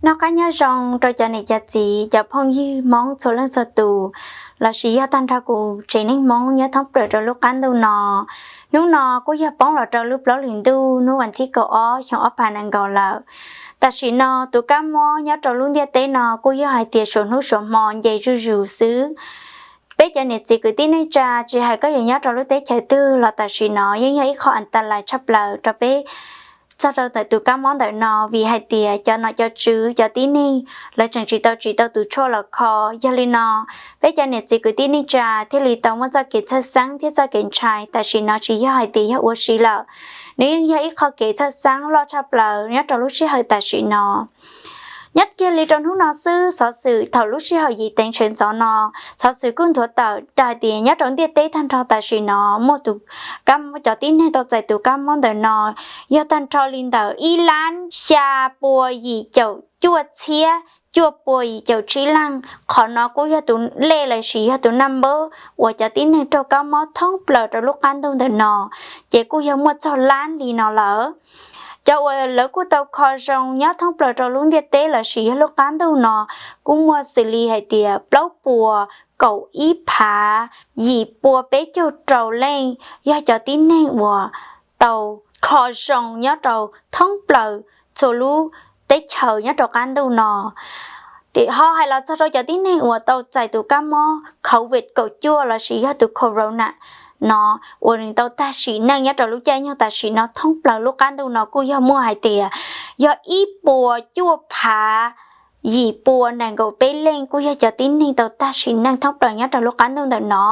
Noj qab nyob zoo rau cov niam cov txiv, cov phooj ywg Hmoob txhua leej txhua tus, lossis yog tag nrho kuv tsev neeg Hmoob nyob thoob plaws rau lub qab ntuj no. Hnub no kuj yog poob los rau lub plaub hlis ntuj hnub vas thib kaum ob xyoo ob phav nees nkaum lawm. Tam sim no tus kab mob nyob rau lub ntiaj teb no kuj yog hais tias suav hnub suav hmo nce zuj zus xwb. Peb cov niam txiv kwv tij neej tsa, tsis hais koj yuav nyob rau lub teb chaws twg los tam sim no yeej yog ib qho as tas lais tshaj plaws rau peb txog rau ntawm tus kab mob ntawm no, vim hais tias cov nom cov tswv, cov tib neeg, lawv tseem tsis tau tsim tau tus tshuaj los kho. Yog li no, peb cov niam txiv kwv tij neej tsa thiaj li tau muaj txoj kev txhawj xeeb thiab txoj kev ntshai, tam sim no tsis yog hais tias yog ua si lawm. Nws yeej yog ib qho kev txhawj xeeb loj tshaj plaws nyob rau lub sij hawm tam sim no. Nyob kiag li rau hnub no xwb, xov xwm thaum lub sij hawm yim teev sawv ntxov no, xov xwm kuj nthuav tawm rau hais tias nyob rau ntiaj teb tag nrho tam sim no muaj tus kab, cov tib neeg tau txais tus kab mob ntawm no yog tag nrho li ntawm ib lab xya pua yim caum cuaj txhiab cuaj pua yim caum tsib leej. Qhov no kuj yog tus lej lossis yog tus naj npawb uas cov tib neeg raug kab mob thoob plaws rau lub qab ntuj ntawm no, ces kuj yog muaj txog lab li no lawm. Cov uas lawv kuj tau kho zoo nyob thoob plaws rau lub ntiaj teb lossis yog lub qab ntuj no kuj muaj xws li hais tias plaub puas kaum ib phav yim pua peb caug rau leej, yog cov tib neeg uas tau kho zoo nyob rau thoob plaws txhua lub teb chaws nyob rau qab ntuj no. Ho hais los txog rau cov tib neeg uas tau txais tus kab mob covid kaum cuaj lossis yog tus corona no uas nws tau tag sim neej nyob rau lub caij nyoog tam sim no thoob plaws lub qab ntuj no kuj yog muaj hais tias yog ib puas cuaj phav yim pua nees nkaum peb leej kuj yog cov tib neeg tau tag sim neej thoob plaws nyob rau lub qab ntuj ntawm no.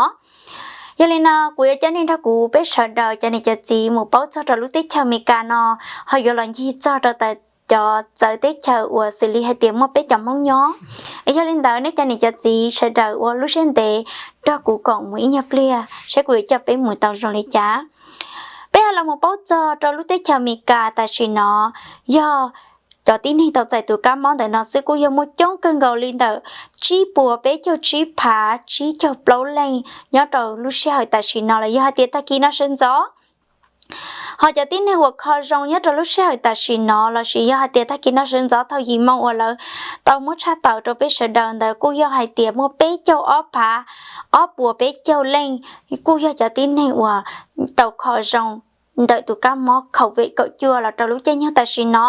Yog li no kuv yuav coj nej nrog kuv peb sawv daws cov niam cov txiv mus paub txog rau lub teb chaws Amelikas no, ho yuav los ncig txog rau cov txawv teb chaws uas xws li hais tias muaj peb cov Hmoob nyob. Yog li ntawd nej cov niam cov txiv sawv daws ua lub siab ntev nrog kuv koom mus ib nyuag pliag saib kuv yuav coj peb mus tau zoo li cas. Peb ho los mus paub txog rau lub teb chaws Amelikas tam sim no, yog cov tib neeg tau txais tus kab mob ntawm no xwb kuj yog muaj coob kawg nkaus li ntawm tsib puas peb caug tsib phav tsib caug plaub leej nyob rau lub sij hawm tam sim no los yog hais tias tag kis no sawv ntxov. Ho cov tib neeg uas kho zoo nyob rau lub sij hawm tam sim no lossis yog hais tias tag kis no sawv ntxov thaum yim moo uas lawv tau muab tshaj tawm rau peb sawv daws ntawd kuj yog hais tias muaj peb caug ob phav ob puas peb caug leej, kuj yog cov tib neeg uas tau kho zoo ntawm tus kab mob covid kaum cuaj los rau lub caij nyoog tam sim no.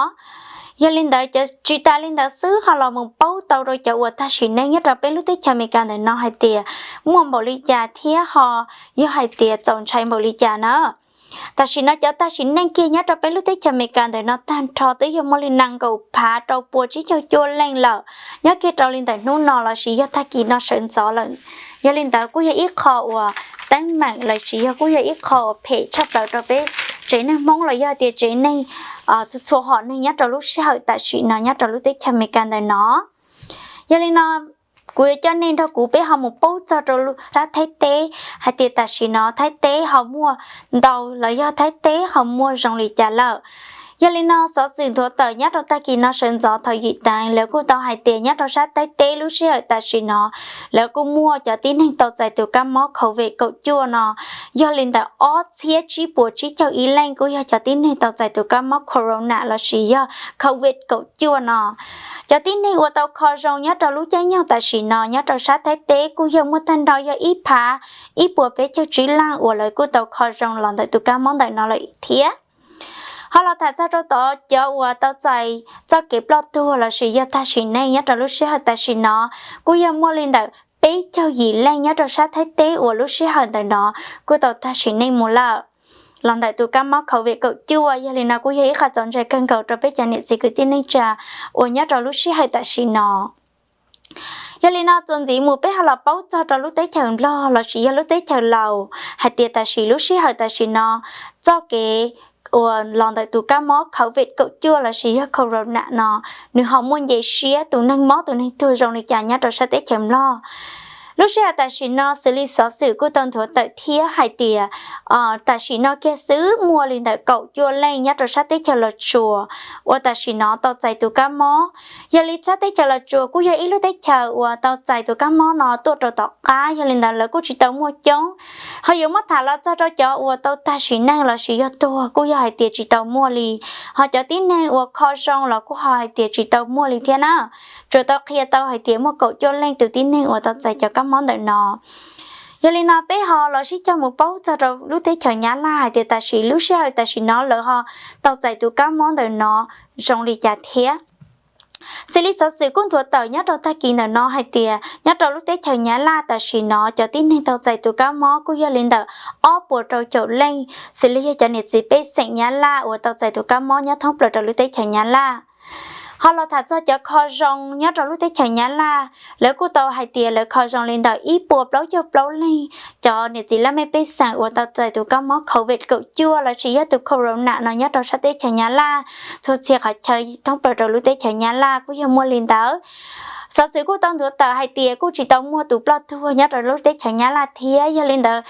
Yog li ntawd cov tsis tas li ntawd xwb ho los mus paub tau rau cov uas tag sim neej nyob rau peb lub teb chaws Amelikas ntawm no hais tias muaj npaum li cas thiab ho yog hais tias txaus ntshai npaum li cas na. Tam sim no cov tag sim neej kiag nyob rau peb lub teb chaws Amelikas ntawm no tag nrho twb yog muaj li nees nkaum phav rau puas tsib caug cuaj leej lawm, nyob kiag rau li ntawm hnub no lossis yog tag kis no sawv ntxov lawm. Yog li ntawd kuj yog ib qho uas teeb meem lossis yog kuj yog ib qho uas phem tshaj plaws rau peb tsev neeg Hmoob los yog tias tsev neeg txhua txhua hom neeg nyob rau lub sij hawm tam sim no nyob rau lub teb chaws Amelikas ntawm no. Yog li no kuv yuav coj nej nrog kuv peb ho mus paub txog rau sab Thaib teb hais tias tam sim no Thaib teb ho muaj ntau los yog Thaib teb ho muaj zoo li cas lawm. Yog li no xov xwm nthuav tawm nyob rau tag kis no sawv ntxov thaum yim teev lawv kuj tau hais tias nyob rau sab Thaib teb lub sij hawm tam sim no lawv kuj muaj cov tib neeg tau txais tus kab mob covid kaum cuaj no yog li ntawm ob txhiab tsib puas tsib caug ib leej kuj yog cov tib neeg tau txais tus kab mob corona lossis yog covid kaum cuaj no. Cov tib neeg uas tau kho zoo nyob rau lub caij nyoog tam sim no nyob rau sab Thaib teb kuj yog muaj tag nrho yog ib phav ib puas peb caug tsib leej uas lawv kuj tau kho zoo los ntawm tus kab mob ntawm no lawm thiab. Ho los tham txog rau tod cov uas tau txais txoj kev ploj tuag lossis yog tag sim neej nyob rau lub sij hawm tam sim no kuj yog muaj li ntawm peb caug yim leej nyob rau sab Thaib teb uas lub sij hawm ntawm no kuj tau tag sim neej mus lawm los ntawm tus kab mob covid kaum cuaj. Yog li no kuj yog ib qho txaus ntshai kawg nkaus rau peb cov niam txiv kwv tij neej tsa uas nyob rau lub sij hawm tam sim no. Yog li no txuas ntxiv mus peb ho los paub txog rau lub teb chaws Nplog lossis yog lub teb chaws Laus hais tias tam sim lub sij hawm tam sim no txoj kev uas los ntawm tus kab mob covid kaum cuaj lossis yog corona no nws ho muaj nce siab tus neeg mob tus neeg tuag zoo li cas nyob rau sab teb chaws Nplog. Lub sij hawm tam sim no xws li xov xwm kuj tau nthuav tawm thiab hais tias tam sim no kiag xwb muaj li ntawm kaum cuaj leej nyob rau sab teb chaws Los Tsuas uas tam sim no tau txais tus kab mob. Yog li sab teb chaws Los Tsuas kuj yog ib lub teb chaws uas tau txais tus kab mob no tuaj rau tom qab, yog li ntawd lawv kuj tsis tau muaj coob. Ho yuav muab tham los txog rau cov uas tau tag sim neej lossis yog tuag kuj yog hais tias tsis tau muaj li. Ho cov tib neeg uas kho zoo los kuj ho hais tias tsis tau muaj li thiab na. Tsuas tau qhia tau hais tias muaj kaum cuaj leej tus tib neeg uas tau txais cov kab mob ntawm no. Yog li no peb ho los sib cog mus paub txog rau lub teb chaws Nyab Laj hais tias tam sim lub sij hawm tam sim no lawv ho tau txais tus kab mob ntawm no zoo li cas thiab. Xws li xov xwm kuj nthuav tawm nyob rau tag kis ntawm no hais tias nyob rau lub teb chaws Nyab Laj tam sim no cov tib neeg tau txais tus kab mob kuj yog li ntawm ob puas rau caum leej, xws li yog cov niam txiv pej xeem Nyab Laj uas tau txais tus kab mob nyob thoob plaws rau lub teb chaws Nyab Laj. Ho los tham txog cov kho zoo nyob rau lub teb chaws Nyab Laj, lawv kuj tau hais tias lawv kho zoo li ntawm ib puas plaub caug plaub leej cov niam txiv laj mej pej xeem uas tau txais tus kab mob covid kaum cuaj lossis yog tus corona no nyob rau sab teb chaws Nyab Laj txhua txhia qhov chaw thoob plaws rau lub teb chaws Nyab Laj kuj yog muaj li ntawd. Xov xwm kuj tau nthuav tawm hais tias kuj tsis tau muaj tus ploj tuag nyob rau lub teb chaws Nyab Laj thiab. Yog li ntawd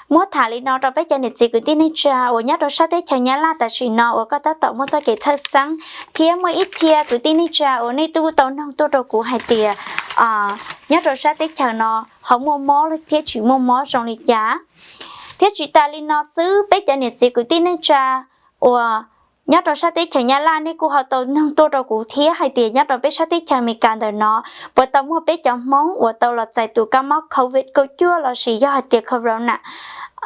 muab tham li no rau peb cov niam txiv kwv tij neej tsa uas nyob rau sab teb chaws Nyab Laj tam sim no uas koj tab tom muaj txoj kev txhawj xeeb, thiab muaj ib txhia kwv tij neej tsa uas nej twb tau noog tuaj rau kuv hais tias nyob rau sab teb chaws no ho muaj mob thiab tsis muaj mob zoo li cas. Thiab tsis tas li no xwb, peb cov niam txiv kwv tij neej tsa uas nyob rau sab teb chaws Nyab Laj nej kuj ho tau noog tuaj rau kuv thiab hais tias nyob rau peb sab teb chaws Amelikas ntawm no puas tau muaj peb cov Hmoob uas tau los txais tus kab mob covid kaum cuaj lossis yog hais tias corona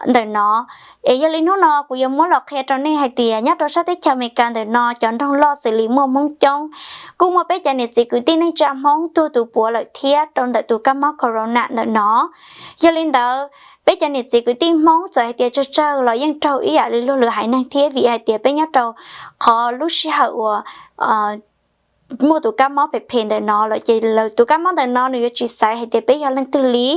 ntawm no. Es yog li hnub no kuv yuav muab los qhia rau nej hais tias nyob rau sab teb chaws Amelikas ntawm no cov nroog loj xws li muaj Hmoob coob, kuj muaj peb cov niam txiv kwv tij neej tsa Hmoob tuag tus puav lawm thiab rau ntawm tus kab mob corona ntawm no. Yog li ntawd, peb cov niam txiv kwv tij Hmoob txawm hais tias tsawg tsawg los yeej raug ib yam li luag lwm haiv neeg thiab, vim hais tias peb nyob rau qhov lub sij hawm uas muaj tus kab mob phem phem ntawm no lawm ces tus kab mob ntawm no nws yuav tsis xaiv hais tias peb yog leej twg li.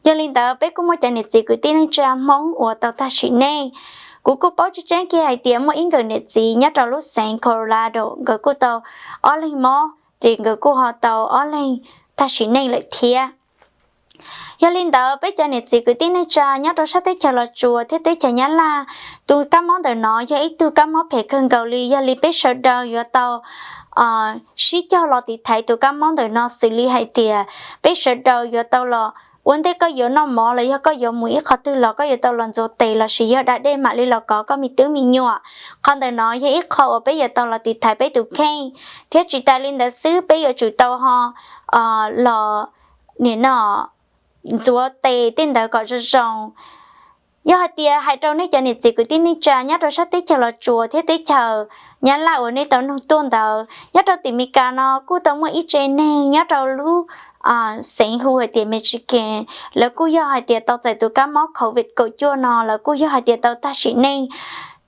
Yog li ntawd peb kuj muaj cov niam txiv kwv tij neej tsa Hmoob uas tau tag sim neej. Kuv kuj paub tseeb tseeb kiag hais tias muaj ib nkawm niam txiv nyob rau lub xeev Colorado, nkawd kuj tau ob leeg mob ces nkawd kuj ho tau ob leeg tag sim neej lawm thiab. Yog li ntawd peb cov niam txiv kwv tij neej tsa nyob rau sab teb chaws Los Tsuas thiab teb chaws Nyab Laj, tus kab mob ntawm no yog ib tug kab mob phem kawg nkaus li. Yog li peb sawv daws yuav tau sib cog los tiv thaiv tus kab mob ntawm no, xws li hais tias peb sawv daws yuav tau los, ua ntej koj yuav noj mov los yog koj yuav mus ib qhov twg los koj yuav tau los ntxuav tes lossis yog da dej mam li los kov koj me tub me nyuam. Qhov ntawm no yog ib qho uas peb yuav tau los tiv thaiv peb tus kheej. Thiab tsis tas li ntawd xwb, peb yuav tsum tau ho los nim no ntxuav tes tej ntawd kom zoo zoo. Yog hais tias hais rau nej cov niam txiv kwv tij neej tsa nyob rau sab teb chaws Los Tsuas thiab teb chaws Nyab Laj uas nej tau noog tuaj ntawd, nyob rau tim Meskas no kuj tau muaj ib tse neeg nyob rau lub xeev hu hais tias Michigan, lawv kuj yog hais tias tau txais tus kab mob covid kaum cuaj no, lawv kuj yog hais tias tau tag sim neej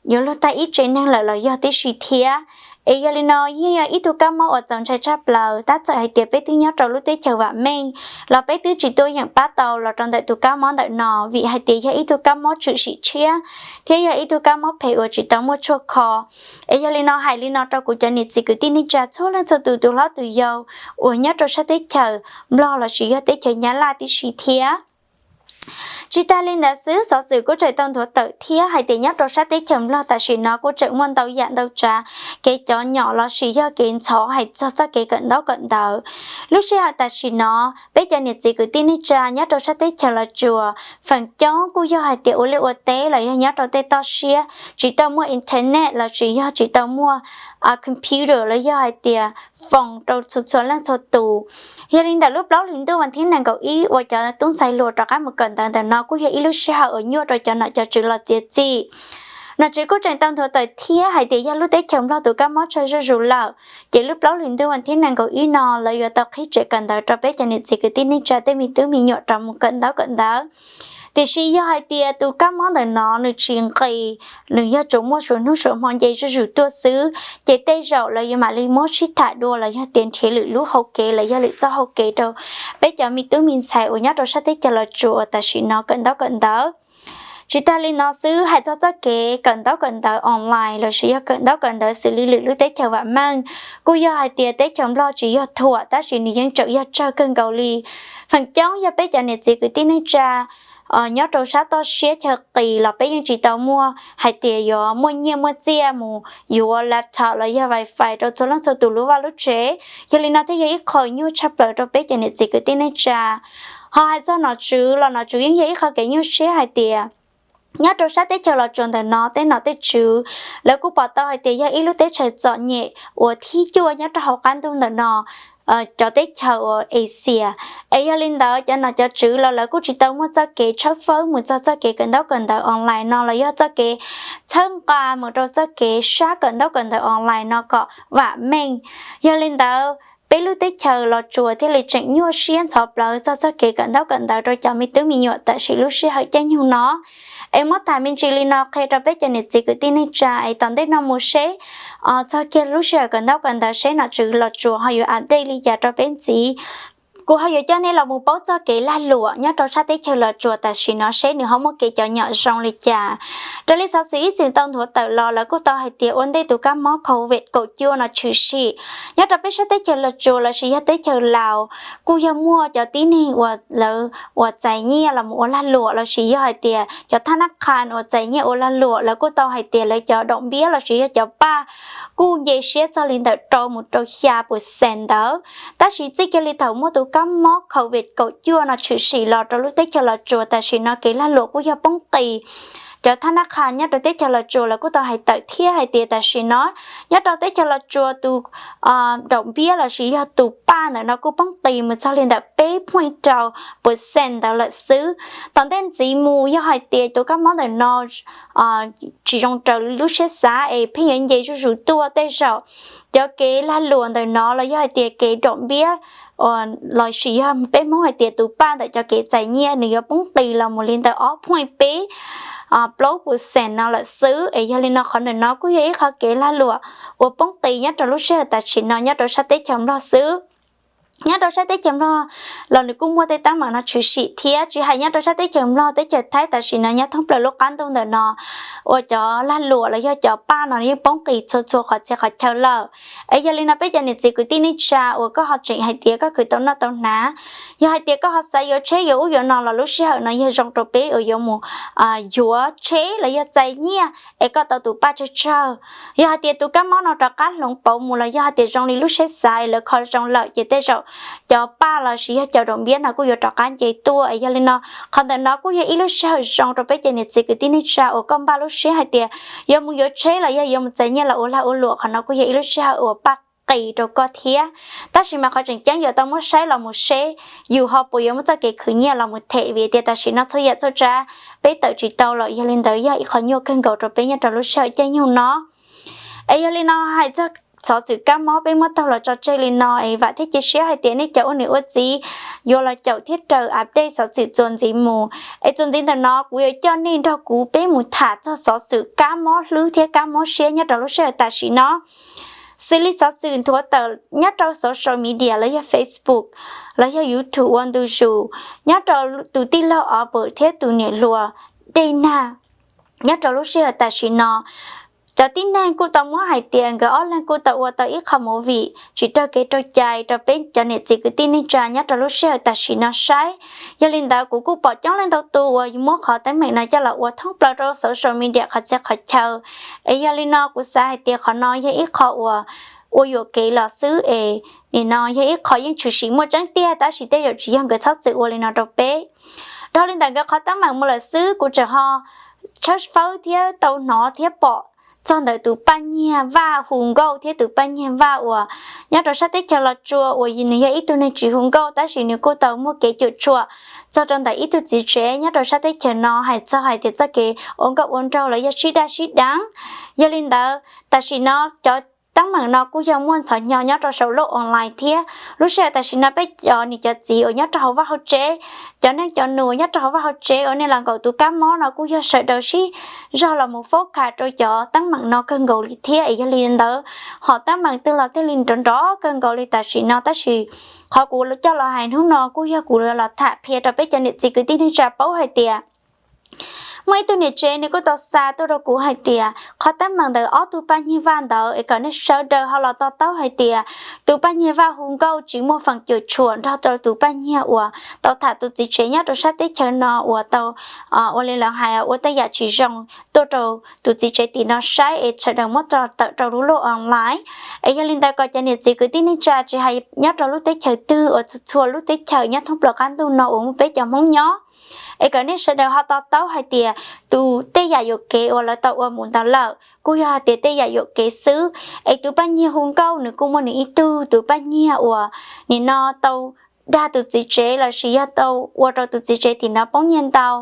yuav luag tag ib tse neeg lawm los yog tib si thiab. Es yog li no yeej yog ib tug kab mob uas txaus ntshai tshaj plaws, tab txawm hais tias peb twb nyob rau lub teb chaws vam meej los peb twb tsis tuaj yeem pab tau los rau ntawm tus kab mob ntawm no, vim hais tias yog ib tug kab mob tshwm sim tshiab thiab yog ib tug kab mob phem uas tsis tau muaj tshuaj kho. Es yog li no hais li no rau kuv cov niam txiv kwv tij neej tsa txhua leej txhua tus, tus hlob tus yau uas nyob rau sab teb chaws Nplog lossis yog teb chaws Nyab Laj tib si thiab. Tsis tas li ntawd xwb, xov xwm kuj tseem tau nthuav tawm thiab hais tias nyob rau sab teb chaws Nplog tam sim no kuj tseem muaj ntau yam ntau tsav kev cov nyom lossis yog kev ntxhov hais txog txoj kev kawm ntaub kawm ntawv. Lub sij hawm tam sim no peb cov niam txiv kwv tij neej tsa nyob rau sab teb chaws Los Tsuas feem coob kuj yog hais tias ua liaj ua teb los yog nyob rau tej toj siab tsis tau muaj internet lossis yog tsis tau muaj computer los yog hais tias foos rau txhua txhua leej txhua tus. Yog li ntawm lub plaub hlis ntuj vas thib nees nkaum ib uas cov tub ntxhais hluas rov qab mus kawm ntawv ntawm no kuj yog ib lub sij hawm uas nyuaj rau cov nom cov tswv los txiav txim. Nom tswv kuj tseem tau nthuav tawm thiab hais tias yog lub teb chaws Nplog tus kab mob tsawg zuj zus lawm, ces lub plaub hlis ntuj vas thib nees nkaum ib no lawv yuav tau qhib tsev kawm ntawv rau peb cov niam txiv kwv tij neej tsa tej me tub me nyuam rov mus kawm ntaub kawm ntawv. Tiam sis yog hais tias tus kab mob ntawm no nws tsis nqis, nws yog tsuas muaj suav hnub suav hmo nce zuj zus tuaj xwb, ces tej zaum lawv yuav mam li muab sib tham dua los yog tias nrhiav lwm lub hau kev los yog lwm txoj hau kev rau peb cov me tub me ntxhais uas nyob rau sab teb chaws Los Tsuas uas tam sim no kawm ntaub kawm ntawv. Tsis tas li no xwb, hais txog txoj kev kawm ntaub kawm ntawv online lossis yog kawm ntaub kawm ntawv xws li lwm lub teb chaws vam meej, kuj yog hais tias teb chaws Nplog tsis yog thuam tab sis nws yeej tseem yog tsawg kawg nkaus li. Feem coob yog peb cov niam txiv kwv tij neej tsa nyob rau sab toj siab chaw qis los peb yeej tsis tau muaj hais tias yuav muaj nyiaj muaj txiaj mus yuav laptop los yog wifi rau txhua leej txhua tus lub vaj lub tsev. Yog li no thiaj yog ib qho nyuaj tshaj plaws rau peb cov niam txiv kwv tij neej tsa. Ho hais txog nom tswv los nom tswv yeej yog ib qho kev nyuaj siab hais tias nyob rau sab teb chaws Los Tsuas ntawm no tej nom tej tswv lawv kuj pom tau hais tias yog ib lub teb chaws txom nyem uas thib cuaj nyob rau hauv qab ntuj ntawm no, cov teb chaws uas Asia. Es yog li ntawd cov nom cov tswv los lawv kuj tsis tau muaj txoj kev tshawb fawb mus txog txoj kev kawm ntaub kawm ntawv online no los yog txoj kev txhawb nqa mus rau txoj kev sab kawm ntaub kawm ntawv online no kom vam meej. Yog li ntawd peb lub teb chaws Los Tsuas thiaj li tseem nyuaj siab ntxhov plawv txog txoj kev kawm ntaub kawm ntawv rau cov me tub me nyuam tam sim lub sij hawm caij nyoog no. Es muab tham me ntsis li no qhia rau peb cov niam txiv kwv tij neej tsa es tom ntej no mus seb txog kiag lub sij hawm kawm ntaub kawm ntawv seb nom tswv Los Tsuas ho yuav update li cas rau peb ntxiv. Kuv ho yuav coj nej los mus paub txog kev lag luam nyob rau sab teb chaws Los Tsuas tam sim no seb nws ho muaj kev cov nyom zoo li cas. Raws li xov xwm ib txwm tau nthuav tawm los lawv kuj tau hais tias ua ntej tus kab mob covid kaum cuaj no tshwm sim nyob rau peb sab teb chaws Los Tsuas lossis yog teb chaws Laus kuj yog muaj cov tib neeg uas lawv uas txais nyiaj los mus ua lag luam lossis yog hais tias cov thab nab qha uas txais nyiaj ua lag luam lawv kuj tau hais tias lawv cov daum npiab lossis yog cov paj kuj nce siab txog li ntawm rau mus rau xya percent ntawd. Tab sis txij kiag li thaum muaj tus kab mob covid kaum cuaj no tshwm sim los rau lub teb chaws Los Tsuas tam sim no kev lag luam kuj yog poob qis. Cov thab nab qha nyob rau teb chaws Los Tsuas lawv kuj tau hais tawm thiab hais tias tam sim no nyob rau teb chaws Los Tsuas tus daum npiab lossis yog tus paj ntawm no kuj poob qis mus txog li ntawm peb point rau percent ntawd lawm xwb. Tom ntej ntxiv mus yog hais tias tus kab mob ntawm no tsis zoo raws lub siab xav es pheej yuav nce zuj zus tuaj tej zaum cov kev lag luam ntawm no los yog hais tias kev daum npiab lossis yog peb Hmoob hais tias tus paj ntawm cov kev txais nyiaj nws yuav poob qis los mus li ntawm ob point peb plaub percent no lawm xwb. Es yog li no qhov ntawm no kuj yog ib qho kev lag luam uas poob qis nyob rau lub sij hawm tam sim no nyob rau sab teb chaws Nplog xwb. Nyob rau sab teb chaws Nplog los nws kuj muaj tej teeb meem no tshwm sim thiab, tsis hais nyob rau sab teb chaws Nplog, teb chaws Thaib tam sim no nyob thoob plaws lub qab ntuj ntawm no uas cov lag luam los yog cov paj no yeej poob qis txhua txhua qhov txhia qhov chaw lawm. Es yog li no peb cov niam txiv kwv tij neej tsa uas koj ho tseem hais tias koj khwv tau noj tau hnav, yog hais tias koj ho xav yuav tsheb yuav ub yuav no los lub sij hawm no yog zoo rau peb uas yuav mus yuav tsheb los yog txais nyiaj es koj tau tus paj tsawg tsawg. Yog hais tias tus kab mob no rov qab hloov pauv mus los yog hais tias zoo li lub siab xav es lawv kho zoo lawm ces tej zaum cov paj lossis yog cov daum npiab no kuj yuav rov qab nce tuaj. Es yog li no qhov ntawm no kuj yog ib lub sij hawm zoo rau peb cov niam txiv kwv tij neej tsa uas koj npaj lub siab hais tias yuav mus yuav tsheb los yog yuav mus txais nyiaj los ua lag ua luam, qhov no kuj yog ib lub sij hawm uas paj qis rau koj thiab. Tab sis mas qhov tseem ceeb yuav tau muab saib los mus seb yus ho puas yuav muab txoj kev khwv nyiaj los mus them vim tias tam sim no txhua yam txhua tsav peb tawm tsis tau lawm, yog li ntawd yog ib qho nyuaj kawg nkaus rau peb nyob rau lub sij hawm caij nyoog no. Es yog li no hais txog xov xwm kab mob peb muab taug los tso tseg li no es vam thiab cia siab hais tias nej cov ua niam ua txiv yuav los caum thiab raws update xov xwm txuas ntxiv mus. Es txuas ntxiv ntawm no kuv yuav coj nej nrog kuv peb mus tham txog xov xwm kab mob hlwb thiab kab mob siab nyob rau lub sij hawm tam sim no. Xws li xov xwm nthuav tawm nyob rau social media los yog Facebook los yog YouTube ua ntu zus nyob rau tus tij laug Albert thiab tus niam hluas Dej Nag nyob rau lub sij hawm tam sim no. Cov tib neeg kuj tau muab hais tias nkawd ob leeg kuj tau ua tau ib qho movie tsis raug kev raug cai rau peb cov niam txiv kwv tij neej tsa nyob rau lub sij hawm tam sim no saib. Yog li ntawd kuv kuj pom coob leej ntau tus uas muab qhov teeb meem no coj los ua thoob plaws rau social media qhov txhia qhov chaw. Es yog li no kuv xav hais tias qhov no yog ib qho uas ua yuam kev los xwb es nim no yog ib qho yeej tshwm sim muaj tseeb tiag tab sis tej zaum tsis yog nkawd txhob txwm ua li no rau peb. Dhau li ntawm nkawd qhov teeb meem mus lawm xwb kuv tseem ho tshawb fawb thiab tau hnov thiab pom txog ntawm tus paj nyiag vaj hu nkauj thiab tus paj nyiag vaj uas nyob rau sab teb chaws Los Tsuas uas nws yog ib tug neeg tsis hu nkauj tab sis nws kuj tau muaj kev cuam tshuam txog rau ntawm ib tug txiv tsev nyob rau sab teb chaws no hais txog hais tias txoj kev ua nkauj ua nraug los yog sib daj sib deev. Yog li ntawd tam sim no cov teeb meem no kuj yog muaj ntxhov hnyo nyob rau saum lub online thiab. Lub sij hawm tam sim no peb cov niam cov txiv uas nyob rau hauv vaj hauv tsev, cov neej cov nus nyob rau hauv vaj hauv tsev uas nej los nkaum tus kab mob no kuj yog sawv daws sib zog los mus focus rau cov teeb meem no kawg nkaus li thiab. Es yog li ntawd hom teeb meem twg los thiaj li nrov nrov kawg nkaus li tam sim no tab sis qhov kuv coj los hais hnub no kuj yog kuv los tham qhia rau peb cov niam txiv kwv tij neej tsa paub hais tias Muaj ib tug niam tsev nws kuj tau xa tuaj rau kuv hais tias qhov teeb meem ntawm ob tug paj nyiag vaj ntawd es kom nej sawv daws ho los to taub hais tias tus paj nyiag vaj hu nkauj tsis muaj feem cuam tshuam nrog rau tus paj nyiag uas tau tham tus txiv tsev nyob rau sab teb chaws no uas tau ua li lawv hais ua tej yam tsis zoo tuaj rau tus txiv tsev tim no saib es sawv daws muab tso tawm rau lub luaj online. Es yog li ntawd kom cov niam txiv kwv tij neej tsa tsis hais nyob rau lub teb chaws twg uas txhua txhua lub teb chaws nyob thoob plaws qab ntuj no uas muaj peb cov Hmoob nyob, es kom nej sawv daws ho to taub hais tias tus tej yam yuam kev uas lawv tau ua mus ntawd lawm kuj yog hais tias tej yam yuam kev xwb. Es tus paj nyiag hu nkauj nws kuj muaj nws ib tug, tus paj nyiag uas nim no tau dag tus txiv tsev lossis yog tau ua rau tus txiv tsev tim no poob nyiaj ntau,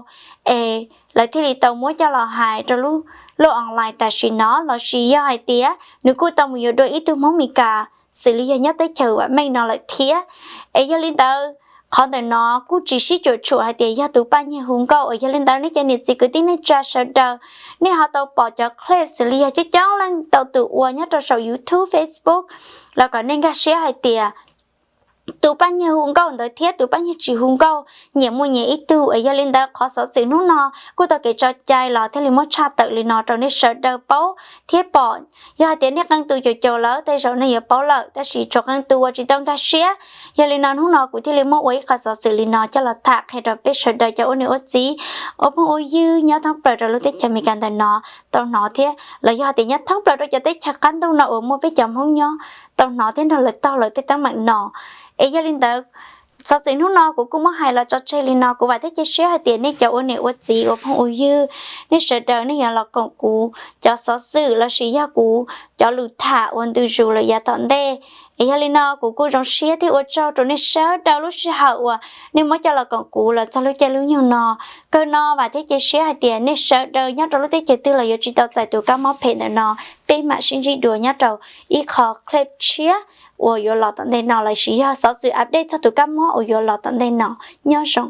es lawv thiaj li tau muab coj los hais rau lub luaj online tam sim no, lossis yog hais tias nws kuj tau mus yuav dua ib tug Hmoob Mes Kas xws li yog nyob teb chaws vam meej no lawm thiab. Es yog li ntawd, qhov ntawm no kuj tsis sib cuam tshuam hais tias yog tus paj nyiag hu nkauj. Es yog li ntawd nej cov niam txiv kwv tij neej tsa sawv daws, nej ho tau pom cov clip xws li yog coob coob leej tau tus ua nyob rau saum YouTube, Facebook, los kom nej nkag siab hais tias tus paj nyiag hu nkauj ntawd thiab tus paj nyiag tsis hu nkauj nyias muaj nyias ib tug. Es yog li ntawd qhov xov xwm hnub no kuj tau kev tso cai los thiaj li muab tshaj tawm li no rau nej sawv daws paub thiab pom. Yog hais tias nej qee tus caum caum lawm tej zaum nej yuav paub lawm, tab sis tsuas qee tus uas tsis tau nkag siab. Yog li no hnub no kuv thiaj li muab ua ib qhov xov xwm li no coj los tham qhia rau peb sawv daws cov ua niam ua txiv, ua phooj ua ywg nyob thoob plaws rau lub teb chaws Amelikas ntawm no tau hnov thiab los yog hais tias nyob thoob plaws rau cov teb chaws qab ntuj no uas muaj peb cov Hmoob nyob tau hnov thiab nrog lawv taug lawv tej teeb meem no. Es yog li ntawd, xov xwm hnub no kuv kuj muab hais los tso tseg li no. Kuv vam thiab cia siab hais tias nej cov ua niam ua txiv ua phooj ua ywg, nej sawv daws nej yuav los koom kuv cov xov xwm lossis yog kuv cov lus tham ua ntu zus lawm yav tom ntej. Es yog li no kuv kuj zoo siab thiab ua tsaug rau nej sawv daws lub sij hawm uas nej muab coj los koom kuv los txog lub caij lub nyoog no. Kawg no vam thiab cia siab hais tias nej sawv daws nyob rau lub teb chaws twg los yuav tsis tau txais tus kab mob phem ntawm no. Peb mam sib ntsib dua nyob rau ib qho clip tshiab uas yuav los tom ntej no lossis yog xov xwm update txog tus kab mob uas yuav los tom ntej no. Nyob zoo.